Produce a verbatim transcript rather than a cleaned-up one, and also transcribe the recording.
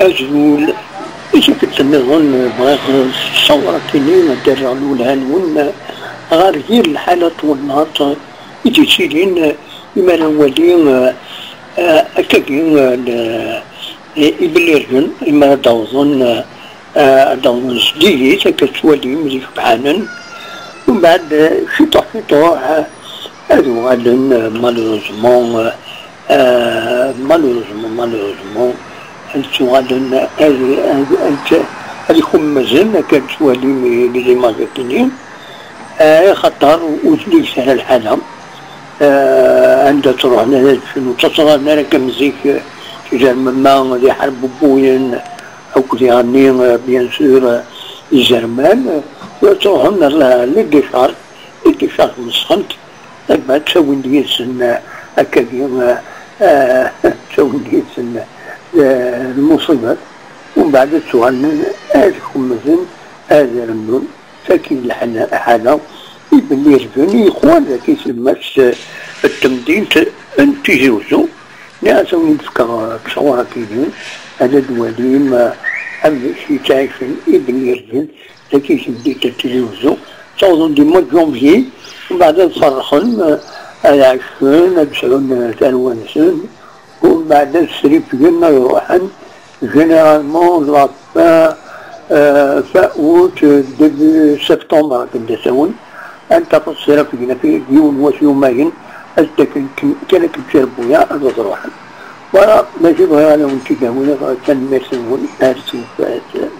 Azul. I tikkelt nniḍen, bɣiɣ ṣṣawra-kini ad d-rreɣ lwelha-nwen ɣer yir lḥala n twennaḍt i d-yettilin imi ara nwali, eh, eh, akkagi, eh, l-, eh, ibellirgen imi ara d-awḍen, eh, eh, ad d-awḍen zeddigit, akka ttwalim d ikebḥanen. Umbeɛd, eh, ciṭuḥ ciṭuḥ, eh, ad uɣalen, eh, malheureusement, eh, eh, malheureusement, malheureusement, ad ttuɣalen ad, ad, ad, ad ikemmezen, akka ad ttwalim les images-agi-nni, eh, axaṭer ur tligit ara lḥala. Eh, anda ttruḥen ad ččen, ur ttaṭṭaḍen ara akka am zik, eh, izerman ma d iḥerbubbuyen, akked iɣenni, eh, bien sûr, eh, izerman, eh, ttruḥen ɣer la, les décharges, les décharges mesxent, eh, ttawin-d yid-sen, eh, akkagi, eh, eh, ttawin-d yid-sen, eh, lmuṣibat, umbeɛd ad ttuɣalen ad kemmzen, ad rennun. Tagi lḥala, ḥala, ibellirgen yeqwan dagi tlemmast, eh, n temdint n Tizi Uzzu. Nniɣ-as ad wen-d-fkeɣ, eh, ttṣawar-agi-nni, ad d-twalim, eh, amek i ttɛicen ibellirgen dagi temdint n Tizi Uzzu. Ttawḍen di mois de janvier, mbeɛd ad ferrxen, eh, ad ɛecen, ad sɛun, eh, tarwa-nsen, umbeɛd ad srifgen, ad ruḥen, généralement, la fin, euh, fin août, euh, début septembre, akken d asawen, ad tafeḍ srafgen ɣef yiwen wass yumagen, ad d-akken kan akken d tirbuya, ad ruḥen. Voilà, mačči bɣiɣ ad awen-tt-id-awiɣ, tanemmirt-nwen, ar tufat.